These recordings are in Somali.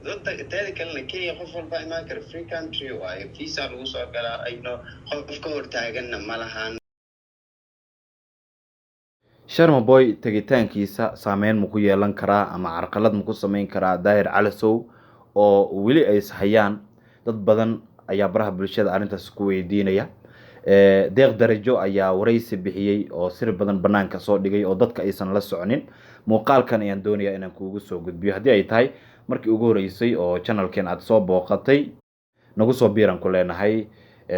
Teeda kalena Kenya qof walba imaan kara, free country waaye, visa lagu soo galaa ayno, qof ka hortaaganna ma lahan. Sharma Boy tegitaankiisa saameyn ma ku yeelan karaa ama carqalad ma ku sameyn karaa Daahir Calasow oo weli ay ishayaan? Dad badan ayaa baraha bulshada arrintaas ku weydiinaya. Deeq Darajo ayaa wareysi bixiyey oo sir badan banaanka soo dhigay oo dadka aysan la soconin. Muuqaalkan ayaan doonayaa inaan kuugu soo gudbiyo. Haddii ay tahay markii ugu horeysay oo channelkeen aad soo booqatay, nagu soo biiran ku leenahay,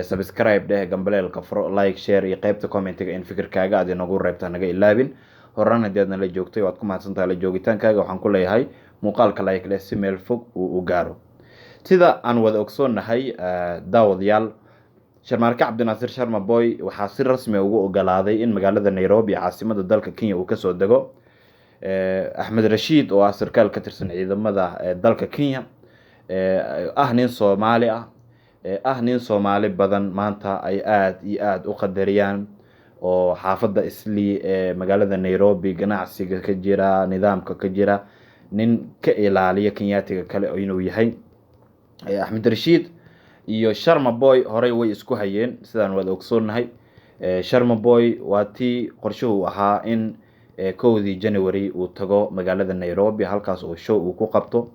subscribe dheh, gambaleelka furo, like, share iyo qaybta commentiga in fikirkaaga aad inagu reebta naga ilaabin. Horaan haddii aad nala joogtay, waad ku mahadsantahay la joogitaankaaga. Waxaan ku leeyahay muuqaalka like leh si meel fog uu u gaaro. Sida aan wada ogsoonnahay, daawadayaal, Sharmaarke Cabdinaasir Sharma Boy waxaa si rasmi ugu ogolaaday in magaalada Nairobi, caasimada dalka Kenya, uu kasoo dego Axmed Rashiid oo ah sarkaal ka tirsan ciidamada dalka Kenya, ah nin Soomaali ah, ah nin Soomaali badan maanta ay aada iyo aada u qadariyaan, oo xaafadda Islii ee magaalada Nairobi ganacsiga ka jira, nidaamka ka jira, nin ka ilaaliya Kenyaatiga kale inuu yahay. Axmed Rashiid iyo Sharma Boy horey way isku hayeen, sidaan wada ogsoonnahay. Sharma Boy waa tii qorshuhu ahaa in 1dii January uu tago magaalada Nairobi, halkaas oo show uu ku qabto.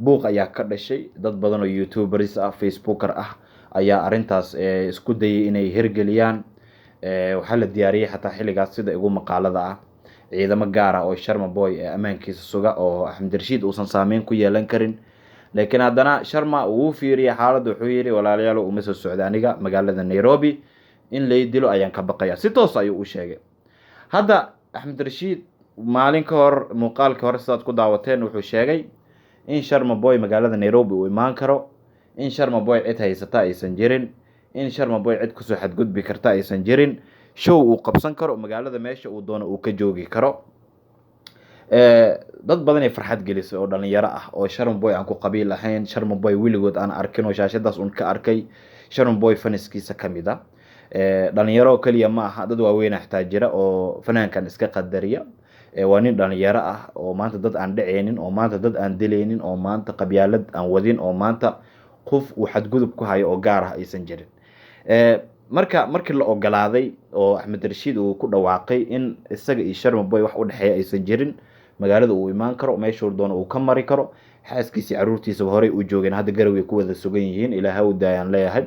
Buuq ayaa ka dhashay, dad badan oo youtubers ah, facebooker ah ayaa arrintaas isku dayay inay hirgeliyaan. Waxaa la diyaariyey xataa xilligaas, sida igu maqaalada ah, ciidamo gaar ah oo Sharma Boy ee ammaankiisa suga oo Axmed Rashiid uusan saameyn ku yeelan karin. Laakiin haddana Sharma uu fiiriyay xaaladda, wuxuu yidhi: "Walaalayaal, uma soo socda aniga magaalada Nairobi, in lay dilo ayaan ka baqaya." Si toos ayuu u sheegay. Hadda Axmed Rashiid maalin ka hor, muuqaalkii hore sidaad ku daawateen, wuxuu sheegay in Sharma Boy magaalada Nairobi uu imaan karo, in Sharma Boy cid haysata aysan jirin, in Sharma Boy cid kusoo xadgudbi karta aysan jirin, show uu qabsan karo magaalada, meesha uu doono uu ka joogi karo. Dad badan ay farxad gelisay oo dhalinyaro ah oo Sharma Boy aan ku qabiil ahayn, Sharma Boy weligood aan arkin oo shaashadaas un ka arkay, Sharma Boy faniskiisa ka mid a. Dhalinyaro keliya ma aha, dad waaweyn xitaa jira oo fanaankan iska qadariya. Waa nin dhalinyaro ah oo maanta dad aan dhaceynin, oo maanta dad aan dilaynin, oo maanta qabyaalad aan wadin, oo maanta qof uu xadgudub ku hayo oo gaar ah aysan jirin. Marka markii la ogolaaday oo Axmed Rashiid uu ku dhawaaqay in isaga iyo Sharma Boy wax u dhexeeya aysan jirin, magaalada uu imaan karo, meeshuu doono uu ka mari karo, xaaskiisa, caruurtiisaba horey u joogeen, hadda garaway ku wada sugan yihiin, ilaaha u daayaan leeyahay.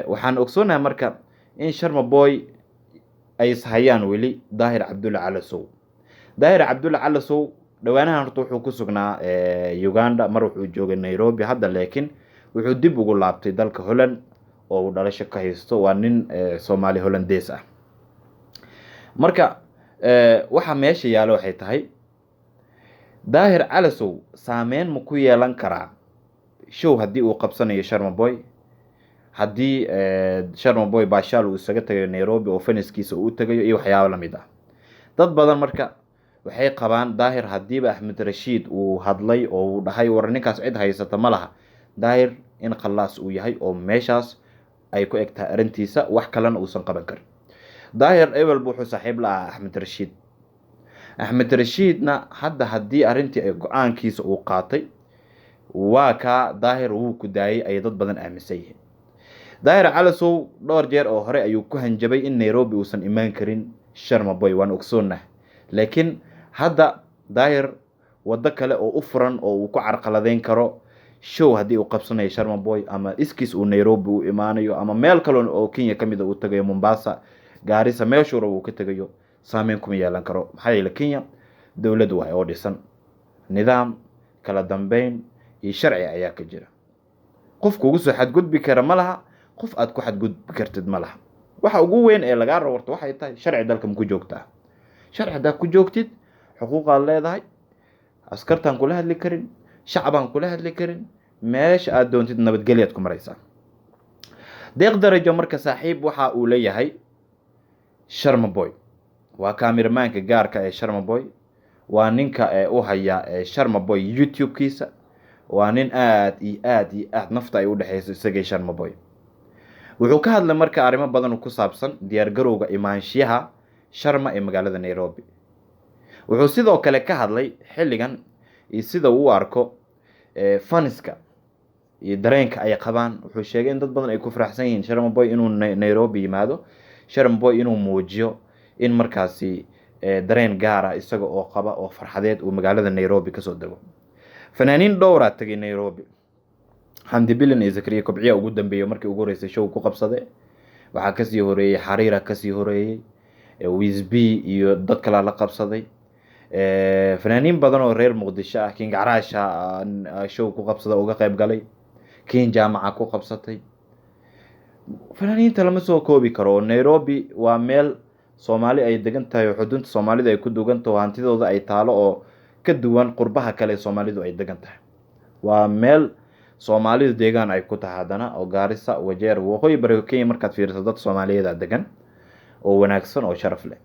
Waxaan ogsoonahay marka in Sharma Boy ay ishayaan weli Daahir Cabdulle Calasow. Daahir Cabdulle Calasow dhowaanahan horta wuxuu ku sugnaa Uganda, mar wuxuu joogay Nairobi, hadda laakiin wuxuu dib ugu laabtay dalka Holland oo uu dhalasho ka haysto. Waa nin Soomaali Hollandees ah. Marka waxa meesha yaalo waxay tahay, Daahir Calasow saameyn ma ku yeelan karaa show haddii uu qabsanayo Sharma Boy, haddii Sharma Boy baashaal uu isaga tagayo Nairobi oo faniskiisa uu u tagayo iyo waxyaabo lamid ah? Dad badan marka waxay qabaan Daahir haddiiba Axmed Rashiid uu hadlay oo uu dhahay war ninkaas cid haysata ma laha, Daahir in khallaas uu yahay oo meeshaas ay ku eg tahay arrintiisa, wax kalena uusan qaban karin. Daahir ebelba wuxuu saaxiib la ahaa Axmed Rashiid. Axmed Rashiidna hadda haddii arrintii ay go-aankiisa uu qaatay, waa kaa Daahir wuu ku daayay, ayay dad badan aaminsan yihiin. Daahir Calasow dhowr jeer oo hore ayuu ku hanjabay in Nairobi uusan imaan karin Sharma Boy, waan ogsoonnah. Laakiin hadda Daahir waddo kale oo u furan oo uu ku carqaladeyn karo show haddii uu qabsanayo Sharma Boy, ama iskiis uu Nairobi u imaanayo, ama meel kale oo Kenya ka mid a uu tagayo, Mombasa, Gaarisa, meeshuu rabo uu ka tegayo, saameyn kuma yeelan karo. Maxaa yeele Kenya dowlad waay oo dhisan, nidaam, kala dambeyn iyo sharci ayaa ka jira. Qof kugu soo xadgudbi kara ma laha, qof aad ku xadgudbi kartid ma laha. Waxa ugu weyn ee lagaa rabo horta waxay tahay, sharci dalka ma ku joogtaa? Sharci haddaad ku joogtid, xuquuqaad leedahay, askartaan kula hadli karin, shacbaan kula hadli karin, meesha aad doontid nabadgelyaad ku maraysaa. Deeq Darajo marka saaxiib waxa uu leeyahay Sharma Boy, waa kaamiramaanka gaarka ee Sharma Boy, waa ninka ee u haya Sharma Boy YouTube-kiisa, waa nin aad iyo aad iyo aad nafta ay u dhexeyso isagay Sharma Boy. Wuxuu ka hadlay marka arrimo badan oo ku saabsan diyaargarowga imaanshiyaha Sharma ee magaalada Nairobi. Wuxuu sidoo kale ka hadlay xilligan iyo sida uu u arko. Faniska iyo dareenka ay qabaan. Wuxuu sheegay in dad badan ay ku faraxsan yihiin Sharma Boy inuu Nairobi yimaado, Sharma Boy inuu muujiyo in markaasi dareen gaara isaga oo qaba oo farxadeed uu magaalada Nairobi kasoo dego. Fanaaniin dhowraa tegay Nairobi. Xamdi Bilin iyo Zakariya Kobciya ugu dambeeyey markii ugu horeysay show ku qabsaday. Waxaa kasii horeeyey Xariira, kasii horeeyey Wisb iyo dad kalaa la qabsaday. Fanaaniin badan oo reer Muqdisho ah, King Caraasha show ku qabsada, uga qayb galay, King Jaamaca ku qabsatay. Fanaaniinta lama soo koobi karo. Nairobi waa meel Soomaali ay degan tahay oo xudunta Soomaalida ay ku dugan taho, hantidooda ay taalo, oo ka duwan qurbaha kale Soomaalidu ay degan tahay. Waa meel Soomaalidu deegaan ay ku tahay haddana, oo Gaarisa, Wajeer, waqooyi bariga Kenya markaad fiiriso, dad Soomaaliyeed degan oo wanaagsan oo sharaf leh.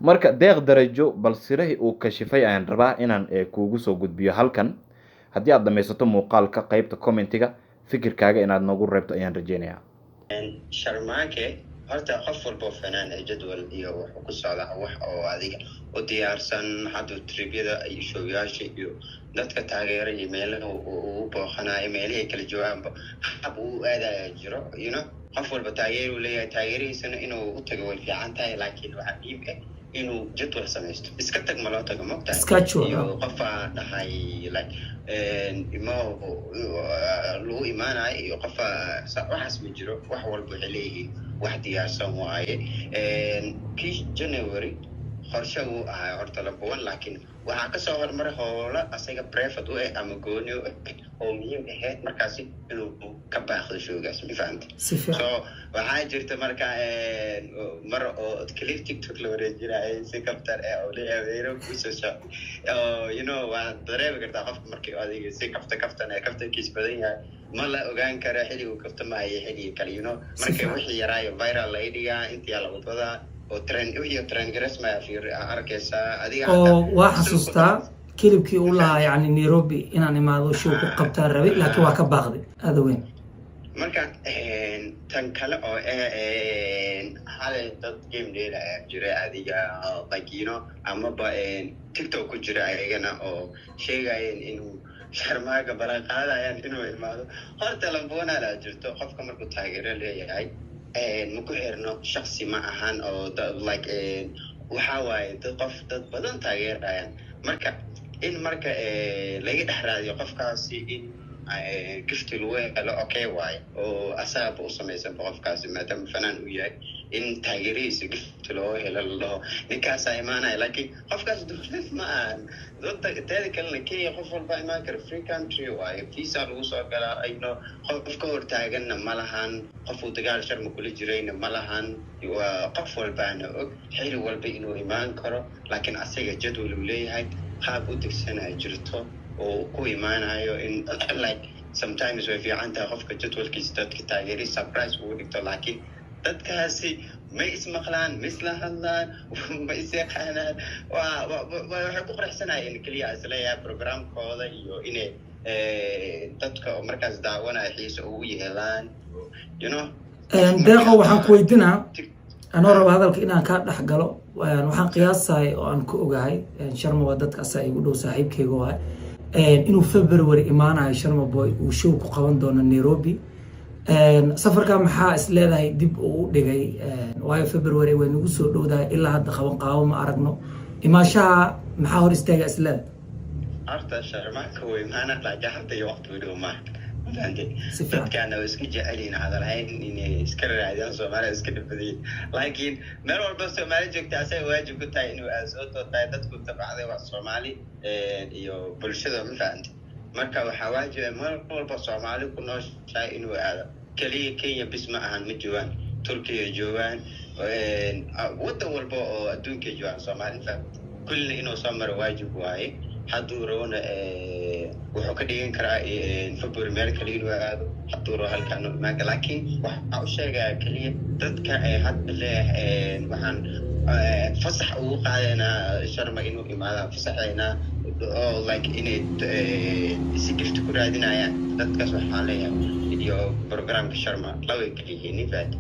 Marka Deeq Darajo bal sirahii uu kashifay ayaan rabaa inaan kuugu soo gudbiyo halkan. Haddii aad dhamaysato muuqaalka, qeybta commentiga fikirkaaga inaad noogu reebto ayaan rajeynayaa. Sharmaake, horta qof walbo fanaan ee jadwal iyo wuxuu ku socdaa wax oo adiga u diyaarsan. Hadda tripyada iyo showyaasha iyo dadka taageera iyo meelaha uu booqanayo, meelihii kala joogaanba hab uu aadaya jiro. Qof walba taageeruu leeyahay, taageerihiisana inuu u tago way fiican tahay, laakiin waxaa muhiim ah inuu jadwal samaysto. Iska tag ma loo tago, mogtahay? Schedule. Iyo qofaa dhahay like imo lagu imaanayo iyo qofa, waxaas ma jiro. Wax walba waxay leeyihiin wax diyaarsan waaye. Kii January qorshe wuu ahaa horta number one, laakiin waxaa kasoo hormaray howlo asaga private u ah ama gooni u ah oo muhiim ahayd markaasi inuu ka baaqdo showgaas, ma fahamti? Si fiican. So waxaa jirta marka mar oo clip TikTok la wareejinayay si kaftan eh oo leeyahay Nairobi kusoo socday oo waad dareemi kartaa qofka markii adiga si kafta kaftan ee kaftankiis badan yahay, ma la ogaan kara xilligu kaftamayo xilliga kale. Si Marka fiican. wixii yaraayo viral laga dhigaa, intii la wadwadaa oo trend, wixii trend garesmaya fiir arkaysaa adiga. Oo waa xasuustaa clipkii uu lahaa, yacni Nairobi inaan imaado show ku qabtaan rabay, laakiin waa ka baaqday aada weyn. Marka tan kale oo ah, xalay dad game dheelaya jira adiga like amaba TikTok ku jira ayagana oo sheegayeen inuu Sharmaaga balan qaadayaan inuu imaado. Horta lamboonala jirto, qofka markuu taageero leeyahay ma ku xirno shaksi ma ahan oo like waxaa waaye dad qof dad badan taageerayaan. Marka in marka laga dhex raadiyo qofkaasi in gifti lagu helo, okay waaye, oo asagaba u samaysanba qofkaasi maadaama fanaan uu yahay in taageerihiisa gifti loo helo, la dhaho ninkaasaa imaanaya, laakiin qofkaas dowlad ma ahan. Dada teeda kalena Kenya qof walba imaan kara, free country waaye, visa lagu soo galaa ayno. Qof ka hortaaganna ma lahan, qof uu dagaal Sharma kula jirayna ma lahan. Waa qof walbaana og xili walba inuu imaan karo, laakiin asaga jadwal uu leeyahay, qaab u degsanaya jirto oo ku imaanayo. In like sometimes way fiican tahay qofka jadwalkiisa dadka taageeri surprise ugu dhigto, laakiin dadkaasi ma ismaqlaan, ma isla hadlaan, ma isyaqaanaan. Waa waxay ku qaraxsanayeen keliya isleeyahay programkooda iyo inay dadka oo markaas daawanaya xiise ugu yeelaan. Deeqo, waxaan ku weydiinaa, anoo raba hadalka inaan kaa dhex galo, waxaan qiyaasahay oo aan ku ogahay Sharma waa dadka asaa igu dhow, saaxiibkayga waay, inuu February imaanayo Sharma Boy, uu show ku qaban doono Nairobi. Safarka maxaa is leedahay dib uu u dhigay? Waayo February way nagu soo dhowdahay, ilaa hadda qaban qaabo ma aragno. Imaashaha maxaa hor istaaga is leedahay? Horta Sharmaaka way imaana, laakiin hadda iyo waqti u dhow maaha, mafahantay? Si fiican. Dadkaana way iska jecelyihin hadalhayn inay iska raadiyaan, Soomaaliya iska dhibadiyin, laakiin meel walba Soomaali joogta asaga waajib ku tahay inuu aad soo tootahay. Dadku tabacday waa Soomaali iyo bulshada, ma fahantay? Marka waxaa waajiba meel walba Soomaali ku nooshahay inuu aado. Keliya Kenya bis ma ahan, ma joogaan Turkiya, joogaan wadan walba oo adduunka joogaan Soomaali, fahantay? Kullina inuu soo maro waajib waaye. Hadduu rabona wuxuu ka dhigan karaa February meel kale inuu aado, hadduu rabo halkaan imaanka. Laakiin waxaa u sheegaya keliya dadka ee hadda leh waxaan fasax ugu qaadaynaa Sharma inuu imaadaan, fasaxaynaa oo like inay si gift ku raadinayaan, dadkaas waxaan leeyahay iyo programka Sharma labay kala yihiin, fahanti?